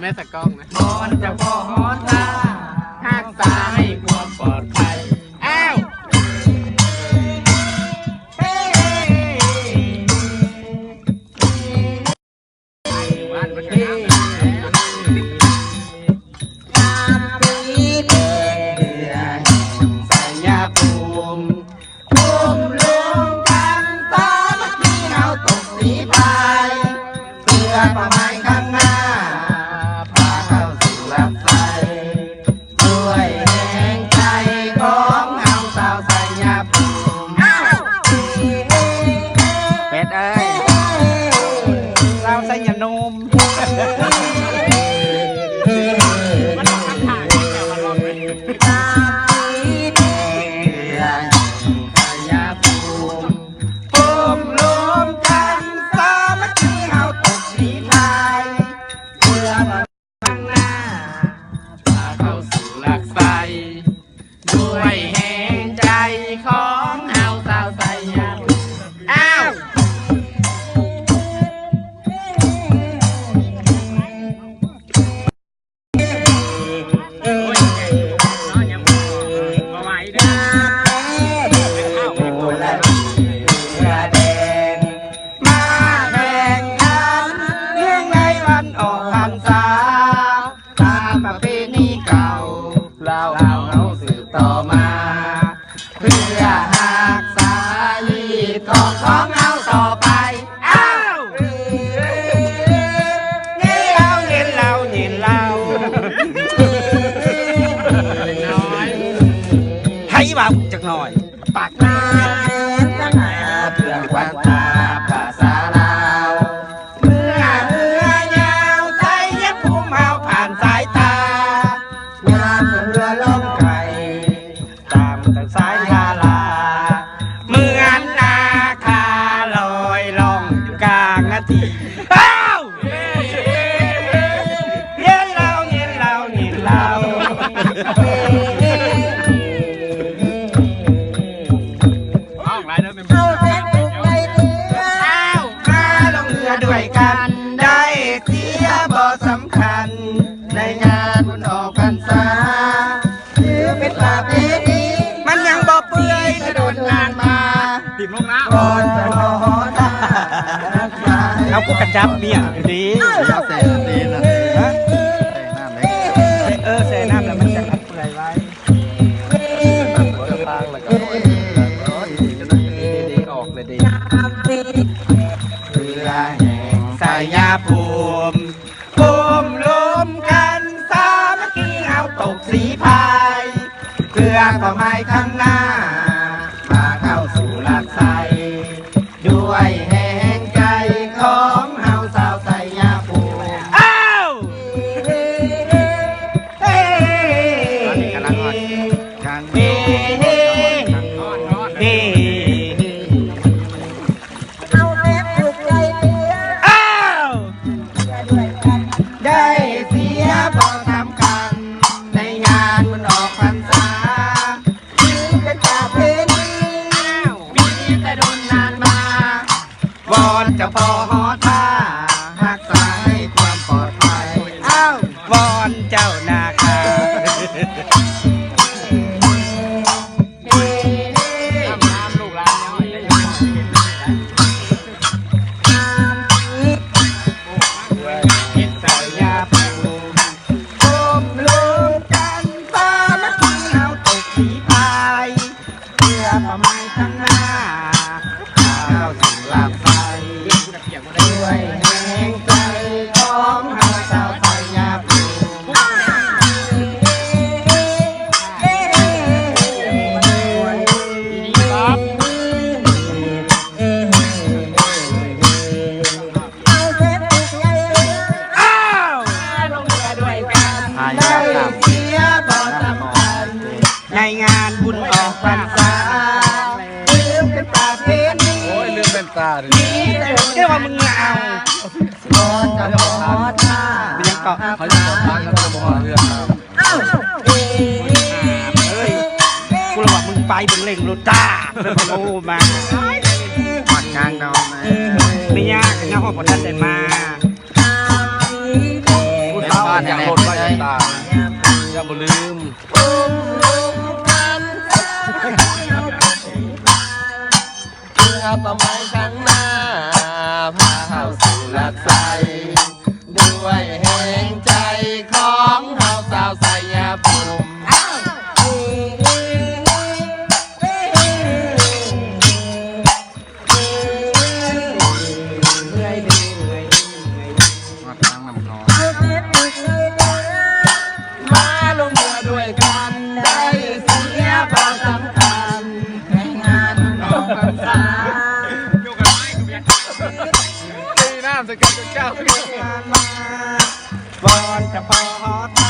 ແມ່ຕາກ້ອງນະ ບອນເຈົ້າພໍ່ຮອດຕາ ຮັກສາໃຫ້ຄວາມປອດໄພ. ອ້າວ ເແປດເອີຍ ຊາວໄຊຍະນມ ມັນອອກຄາຖາເດ້ ແຕ່ວ່າລອງເລີຍ ຕາມປະເພນີເກົ່າ ລາວເຮົາສືບຕໍ່ມາ ເພື່ອຮັກສາຮີດຄອງຂອງເຮົາຕໍ່ໄປ. ອ້າວ ເຢັນເຫຼົ້າ ເຢັນເຫຼົ້າ ເຢັນເຫຼົ້າ ໃຜວ່າຈັກໜ້ອຍ ປາກ ເພື່ອຄວັນຕາພາສາລາວ ເມື່ອເຮືອຍາວໄຊຍະພູມເຮົາຜ່ານສາຍຕາ ຍາມເຮືອລ່ອງໄກ ຕາມແຕ່ສາຍທາລາ ເໝືອນນາຄາລອຍລ່ອງຢູ່ກາງນະທີ. ອ້າວ ເຢັນເຫຼົ້າ ເຢັນເຫຼົ້າ ເຢັນເຫຼົ້າ ອອກຫຼາຍເດີແມ່ນບໍ່? ເອົາແຊກປຸກໄດ້ເດີ ອ້າວ ມາລ່ອງເຮືອດ້ວຍກັນ ໄດ້ເສຍບໍ່ສຳຄັນ ໃນງານບຸນອອກພັນສາ ຖືເປັນປະເພນີ ມັນຍັງບໍ່ເປື່ອຍ ແຕ່ດົນນານມາ ຖິ້ມລົງນະ ກ່ອນຈະຮອດ ເອົາ ກູກະຈັບເມຍຢູ່ເດ້ ເອົາແຊ່ນ້ຳເດ້ນະ ຮະ ແຊ່ນ້ຳເດ້ ເອີ ແຊ່ນ້ຳແລ້ວມັນຈະເປື່ອຍໄວ ອອກເລີຍເດ້ ເພື່ອແຫ່ງໄຊຍະພູມ ໂຮມລົມກັນສາມັກຄີເຮົາຕົກສີພາຍ ເພື່ອຄວາມໝາຍຂ້າງໜ້າ ພາເຂົ້າສູ່ຫຼັກໄຊ ດ້ວຍແຮງໃຈຂອງເຮົາຊາວໄຊຍະພູມ. ອ້າວ ເອີ ຕອນນີ້ກຳລັງຮອດ ເອີ ເອີ ເອີ ອ້າວ ໄດ້ເສຍບໍ່ສຳຄັນ ໃນງານບຸນອອກພັນສາ ຖືເປັນປະເພນີ ມີແຕ່ດົນນານມາ ວອນເຈົ້າພໍ່ຮອດມາ ຮັກສາໃຫ້ຄວາມປອດໄພ ອ້າວ ວອນເຈົ້ານາຄາ. ໃນງານບຸນອອກພັນສາ ລືມເປັນປະເພນີ ໂອ້ຍ ລືມເປັນຕາເດ້ ມີແຕ່ ແຕ່ວ່າມຶງເອົາ ເປັນຫຍັງເກາະ ເຂົາຈະບໍ່ຟັງ ເຂົາຈະບໍ່ຮອດເຮືອນ ອ້າວ ເອີຍ ກູລະວ່າມຶງໄປເບິ່ງເລັ່ງໂລດຕາ ໂອ້ ມາ ຮອດງານເນາະ ແມ່ຍາກະຍັງຮອດບໍ່ທັນໄດ້ມາ ຜູ້ສາວ ກັນເຈົ້າ ກ່ອນຈະພໍຮອດ